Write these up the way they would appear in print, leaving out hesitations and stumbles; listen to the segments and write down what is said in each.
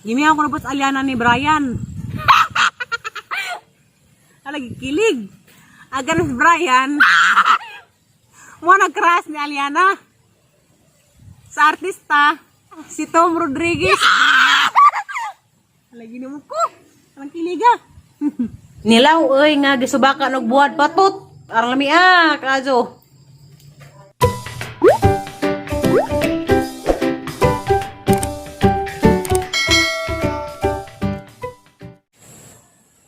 Gimiyaw ko na po sa Aliana ni Brian. Alagi kilig. Agan si Brian. Mo nag-crush ni Aliana. Sa artista, si Tom Rodriguez. Alagi nimo ko. Alang kiliga. Nilaw oy nga gisubaka og buhat patot. Arang lami ah, kazo.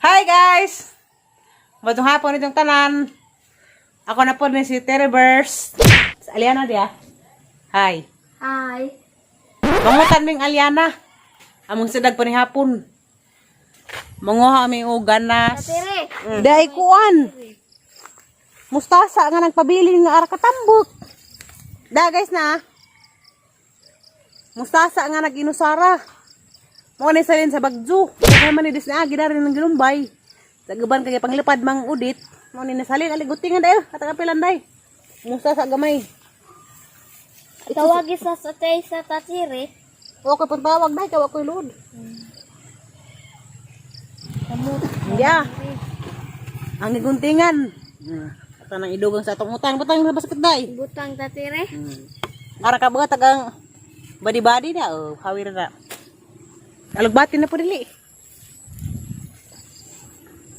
Hi guys! Matong hapon itong tanan. Ako na po ni si Terry Burst. Sa Aliana diya. Hi. Hi. Mangutan ming Aliana. Among sidag pa ni hapon. Manguha mi og ganas. Tere. Dai kuan. Mustasa nga nagpabilin nga ara katambok. Da guys na. Mustasa nga nag-inusara. Mo ni salin sa bagjo. Kaya man ni dis na agi dari ng gilumbay. Sa gaban kay panglipad mang udit. Mo ni nasalin aliguti nga dayo at kapilan day. Mustasa gamay. Tawagi sa satay sa tatire. Okay pun tawag day kay wa koy load. Yeah. Ang giguntingan. At nang idugang sa atong utang butang sa basket day. Butang tatire. Ara ka ba tagang body-body na oh, hawir na. Alugbati na po dili.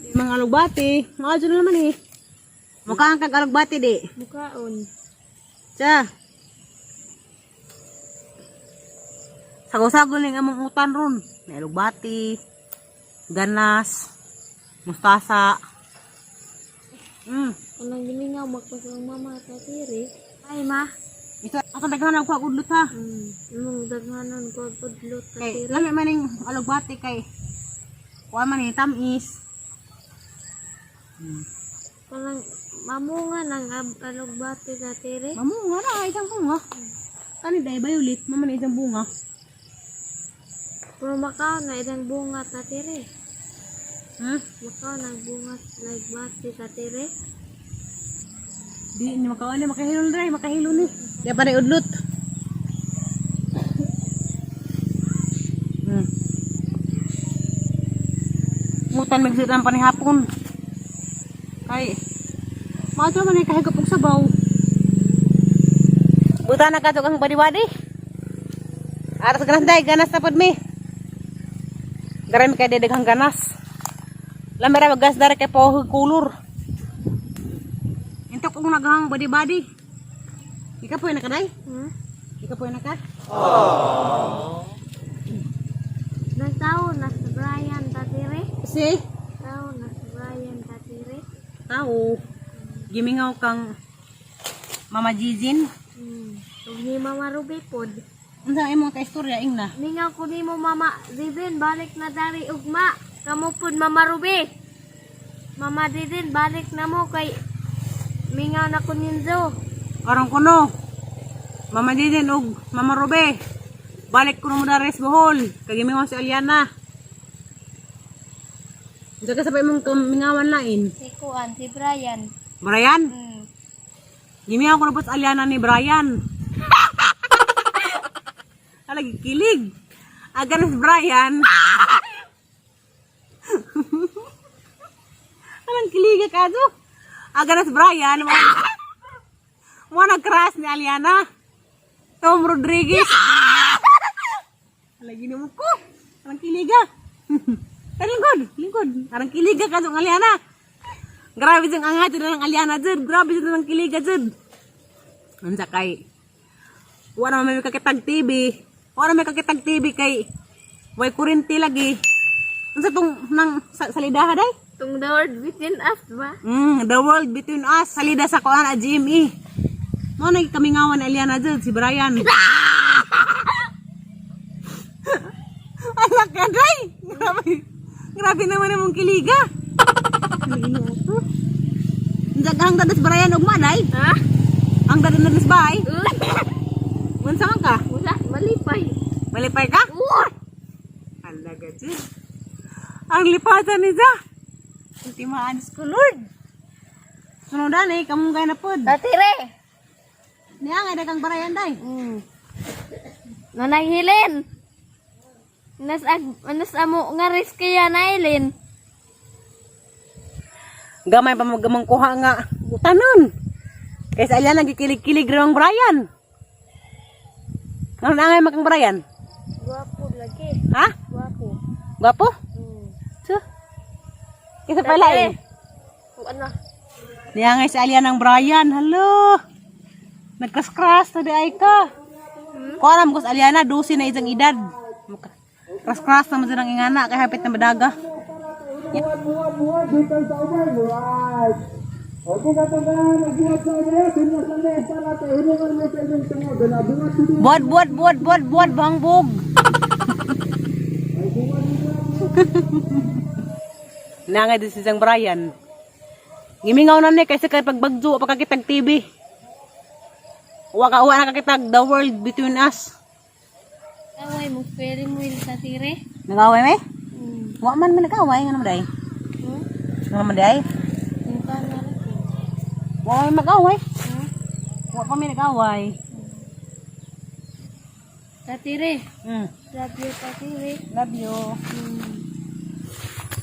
Di mga alugbati, maadyo na naman eh. Mukha ang kag alugbati di. Mukaon. Tsa. Sago-sago ning among utan ron. May alugbati, ganas, mustasa. Anong gimingaw magpasang mama tatire. Ay ma. Ito, atong daghan og udlot ha. Imong daghanon ko pudlot Kay tatire. lami man ning alugbati kay kuha man ni tamis. Parang mamunga ng alugbati tatire. Mamunga na isang bunga. Kani dai violet, mama na isang bunga. Pero makaon na ilang bunga tatire. Hmm? Makaon ang bunga like bati tatire. Di ni makaon ni makahilon dai, makahilon ni. Di pa ni udlot. Mutan magsitan pa ni hapon. Kay Maadto man ni kahigop og sabaw. Buta na kadto kang badi-badi. Aras ganas day, ganas na pud mi. Garami kay daghang ganas. Lami ra gas dara kay pohog kulor. Intok kong naghang badi-badi. Ika po na kaday? Ika po na ka? Nagtao na si Brian tatire. Si? Tao na si Brian tatire. Tao. Gimingaw kang Mama Jizin. Ug ni Mama Ruby pod. Unsa imong kaistorya ingna? Mingaw ko nimo Mama Didin balik na dari ugma. Kamo pod Mama Ruby. Mama Didin balik na mo kay mingaw na ko ninzo. Aron kuno. Mama Jizin ug Mama Robe. Balik kuno mo dares Bohol. Kay gimingaw si Aliana. Unsa ka sa pa imong kamingawan lain? Si Kuan, si Brian. Brian? Gimingaw ko na po sa Aliana ni Brian. Alagi kilig. Agan si Brian. Alang kilig ka kazo. Agan si Brian. Mo nag-crush ni Aliana. Tom Rodriguez. Alagi nimo ko. Alang kiliga. Ay, lingkod, lingkod. Arang kiliga ka ang Aliana. Grabe jud ang angat jud ng Aliana jud. Grabe jud ang kiliga jud. Unsa kay wala man may kakitag TV. Wala may kakitag TV kay way kurente lagi. Unsa tong nang sa, salidaha day? Tung the world between us ba? The world between us. Salida sa kuan a GME. Mo na kamingawan ni Aliana jud si Brian. Alak ka day. Grabe. Grabe naman imong kiliga. Unsa ang dadas Brian ugma day? Ha? Ang dadas na bay. Unsa man ka? Wala, malipay. Malipay ka? Uy! Alaga jud. Ang lipatan ni Ja. Ultimaan ko Lord. Sunod eh, kamunggay na pod. Tatire. Niya nga kang Brian day. Nanay Helen. Nas ag nas amo nga risk kaya na Eileen. Gamay pa magamang kuha nga utanon. Kaysa alya nagikilig-kilig rin ang Brian. Ano na nga makang Brian? Gwapo lagi. Ha? Gwapo. Gwapo? Mm. So, kaysa pala eh. Ano? Niya nga si Alia ng Brian. Hello. Nagkras-kras na di ay ka. Ko alam ko sa Aliana, 12 na isang edad. Kras-kras na mo dyan ang ingana, kaya hapit na madaga. Buhat, buhat, buhat, dito sa uban. Right. Okay ka tanan, nagbuhat sa uban. Sinas na may para sa hirungan mo sa inyong tungod. Na buhat dito. Buwad, buwad, buwad, buwad, buwad, bangbog. Nangay din si Sang Brian. Gimingaw na ni kaysa kay pagbagyo pagkakitag TV. Uwa ka uwa na kakitag the world between us. Away mo pwede mo il sa tire. Nagaway may? Mm. Wa man man nagaway nga naman day. Hmm? Nga naman day. Unta na rin. Wa may mag-away. Hmm? Wa pa may nag-away. Tatire. Love you, tatire. Love you.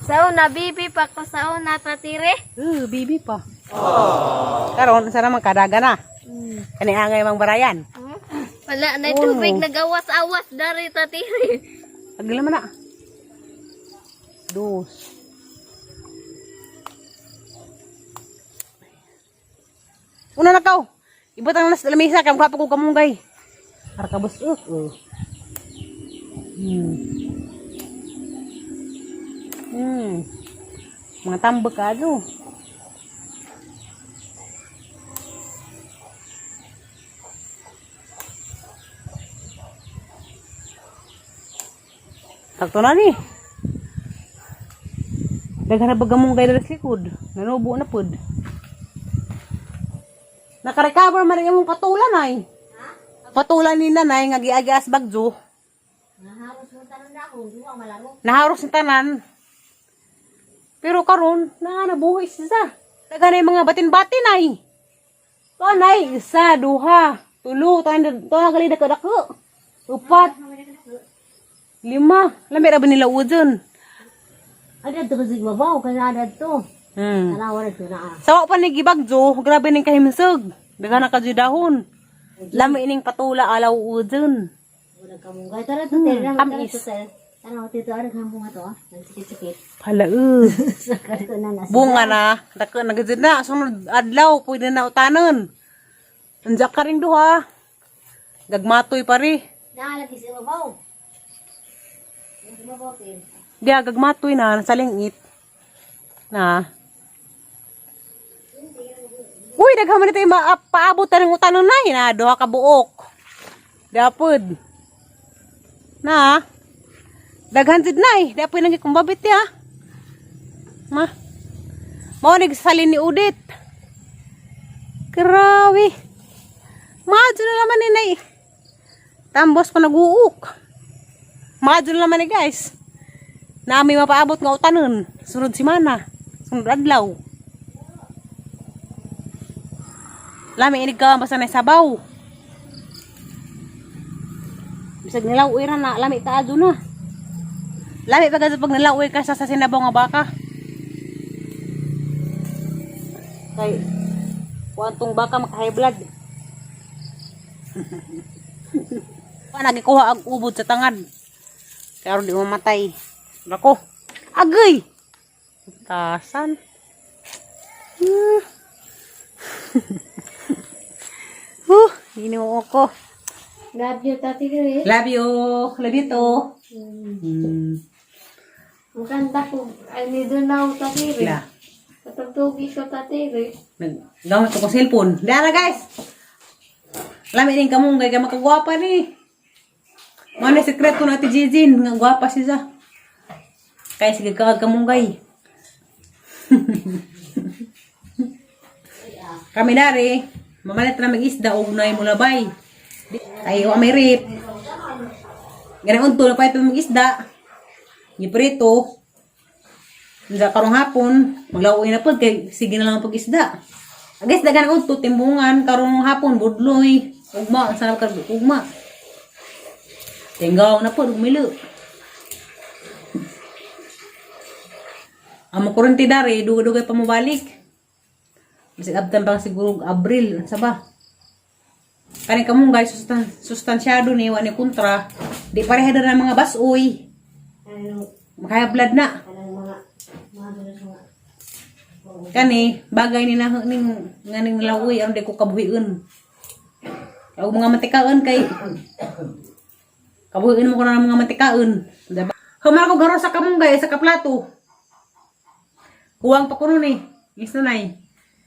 Sa una, bibi pa ko sa una, tatire. Baby pa. Karon sana man kadaga na. Kani angay mang Brian. Hmm? Wala na tubig, nagawas-awas dari tatire. Agila man na. Dos. Una na kaw. Ibutang na sa lamesa kay mukha pa ko kamunggay. Para kabus oh. Mga tambak ka do. Sakto na ni. Daghan na baga mong sa likod. Nanubo na pod. Nakarecover man ang imong patulan ay. Patulan ni nanay nga giagias bagyo. Naharos ng tanan. Pero karon na nabuhi siya. Daghan na yung mga batin-batin ay. To nay, isa, duha, tulo, to na gali dako-dako. Upat. Lima. Lami ra ba nila udon? Ada to kasi babaw kaya ada to. Tanawa na to na. Sawa pa ni gibagjo, grabe ning kahimsog. Daghan na kadyo dahon. Lami ining patula alaw udon. Wala kamunggay tara to tara Tamis. tara. Tanawa tito ada kamunga to. Ah. Nagsikit-sikit. Hala Sa karto na nasa. Bunga na, dako na gid na sunod adlaw pwede na utanon. Anjak ka ring duha. Gagmatoy pare. Naalagi sa babaw. Sa babaw tin. Diya gagmatoy na sa lingit. Na. Uy, daghan man ito paabot ta ng utanon na na duha ka buok. Dapod. Na. Daghan jud na eh. Dapoy nang kumbabit ya. Ma. Mao nagsalin ni Udit. Grabe. Maadyo na naman ni nay. Tambos ko naguuk. Maadyo na naman ni guys. Na may mapaabot nga utanon. Sunod simana. Sunod adlaw. Lami inig ka basta na sabaw. Bisag nilaw ra na lami taadyo na. Lami pa kasi pag nilaw ka sa sinabaw nga baka. Kay kuan baka maka high blood. Pa nagikuha ang ubod sa tangad. Kaya di mamatay. Nako. Agay. Tasan. Huh, ginoo ko. Love you, tatire. Love you. Love you too. Mukanta ko. Ay, ni Dunaw, tatire. La. Katugtugi ko, tatire. Naggamit ko cellphone. Dara guys. Lami din kamunggay kay makagwapa ni. Mo na sekreto na ti Jijin nga gwapa siya. Kay sige ka kamunggay. Kami dari, mamalit na mag-isda og nay mulabay. Ay wa may rip. Ganang unto na pa ito mag-isda. Giprito. Unsa karong hapon, maglawin na pud kay sige na lang ang pag-isda. Agis dagan unto timbungan karong hapon budloy. Ugma, sana ka ugma. Tinggaw na pud umilo. Ang mo kurente dari, dugay-dugay pa mobalik. Bisag abtan pa siguro og Abril, unsa ba? Kani kamunggay sustansyado ni wa ni kontra. Di pareha na ng mga basoy. Anong Makayablad na. anong mga mga ganun sa mga Kani bagay ni na ning nganing lawoy aron di ko kabuhion. Og mga matikaon kay kabuhion mo ko na ng mga matikaon. Diba? Humar ko garo sa kamunggay sa kaplato. Kuwang pa kuno ni. Is nanay.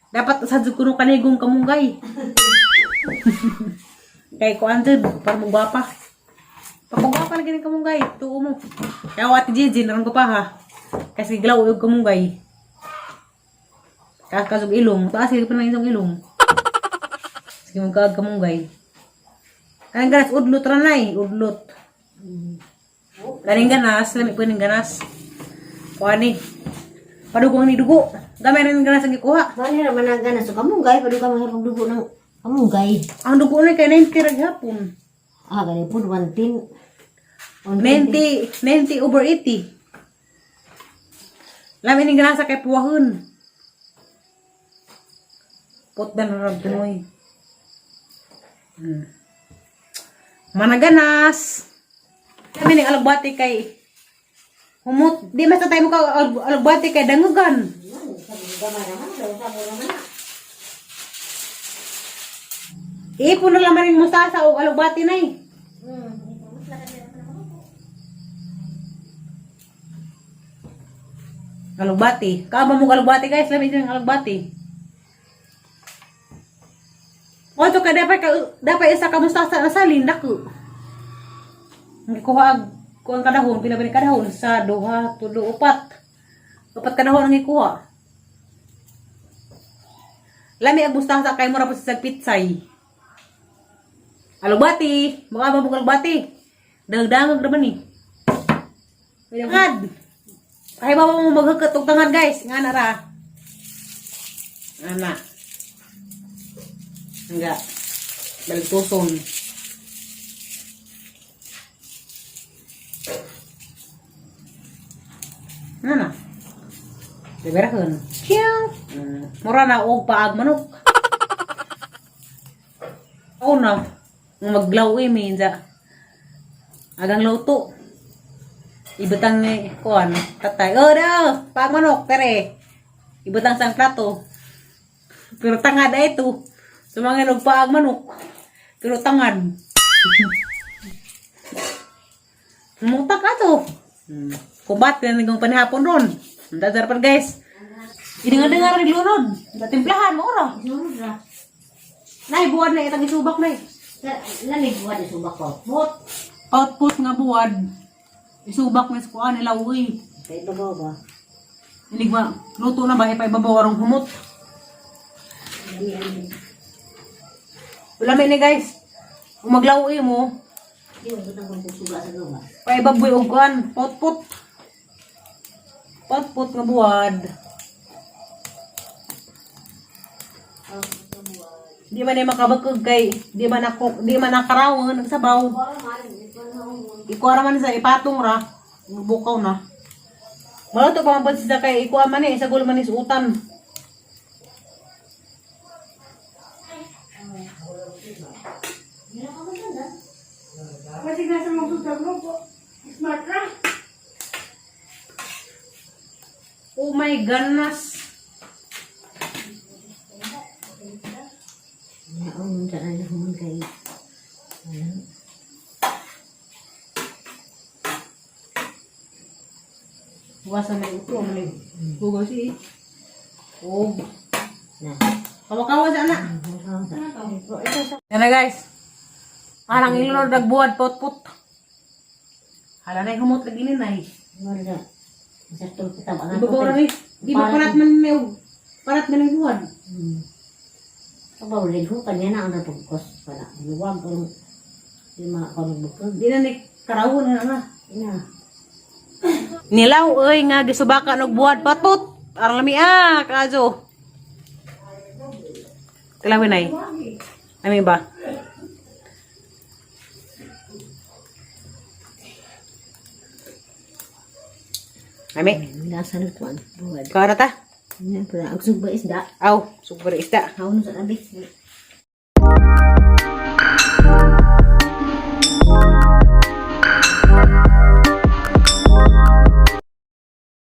Dapat sa jud kuno kanigong kamunggay. Kay kuan jud para mo gwapa. Papagwapa lagi ng kamunggay. Tuo mo. Kaya ati Gigi, naroon ko pa ha. Kasi glaw yung kamunggay. Taas ka ilong. Taas ka pa ng isang ilong. Sige mo kaag kamunggay. Kaning ganas, udlot ranay. Udlot. Kaning ganas, lami po ning ganas. Kuha ni. Padugong ni dugo. Gamay rin ganas ang gikuha. Bali ra man ang ganas so kamunggay padung ka mahirap dugo ng kamunggay. Ang dugo ni kay 90 ra gihapon. Ah, gani pud 110. 90, 90 over 80. Lami ning ganasa kay puwahon. Pot na narag tunoy. Managanas. Lami ning alagbati kay humot. Di mas tayo mo ka alagbati kay dangugan. Ipon na lang rin mustasa o alagbati na eh. Alugbati. Kaaba mo alugbati guys, lami yung alugbati. Oto ka dapat ka dapat isa ka mustasa na salin dako. Ang kuha ag kuang kadahon pila ba ni kadahon sa duha tulo upat. Upat kadahon ang ikuha. Lami ang mustasa kay mura pa sa pitsay. Alugbati, mukha ba mo alugbati? Dagdangag ra man ni. Ngad. Kaya ba mo maghagkat og tangan guys? Nga na ra. Ana. Nga. Balagtuson. Ano na? Liberahon. Chiyang! Mura na og paag manok. Ako na. Maglaw eh, minza. Agang luto. Ibutang ni kuan, tatay. Oh, daw, paag manok, tere. Ibutang sang plato. Pero tangad ay ito. Sumangin og paag manok. Pero tangad. Muta ka to. Kubat na nagong panihapon ron. Dadar pa guys. Ininga-dengar rin lunod. Timplahan mo ora. Sunod ra. Nay, buwan na itang isubak na. Lamig buwan isubak ko. Bot. Output nga buwan. Isubak na sa kuan nila uy. Kay babaw ba? Inig ba, luto na ba ipaibabaw arong humot. Wala may ni guys. Kung maglawi mo, Di mo butang kong suga sa gawa. paibaboy og kuan, potpot. Potpot nga buwad. Di man ni makabakog kay di man ako di man nakarawon nagsabaw. Ikuha ra man sa ipatong ra, bukaw na. Maluto pa man pud sila kay ikuha man ni isagol man ni sa utan. Kasi nasa mga sudang mo po. Smart ra. Oh my goodness. Naon sa ano man kay. Ano? Hugasan na ito, man Hugas si. Oh, Na. kawa-kawa sa anak. Yan na guys. Parang ilunod nagbuwad potpot. Hala na humot lagi ni nay. Wala. Sa tol kita ba Ibabaw ra ni. Di ba parat man may parat man ang buwad. Kabaw rin ho kanya na ang napagkos pala. Luwag ang di mga kanubukod. Di na ni karawon na nga. Ina. Nilaw oy nga gisubaka og buwad patpot. Arang lami ah, kazo. Tilawin ay. Ami ba? Ami. Lasa ng kuan. Buwad. Kuha na ta. Yan, pero ang sugba isda. Aw, super isda. Haon sa abi.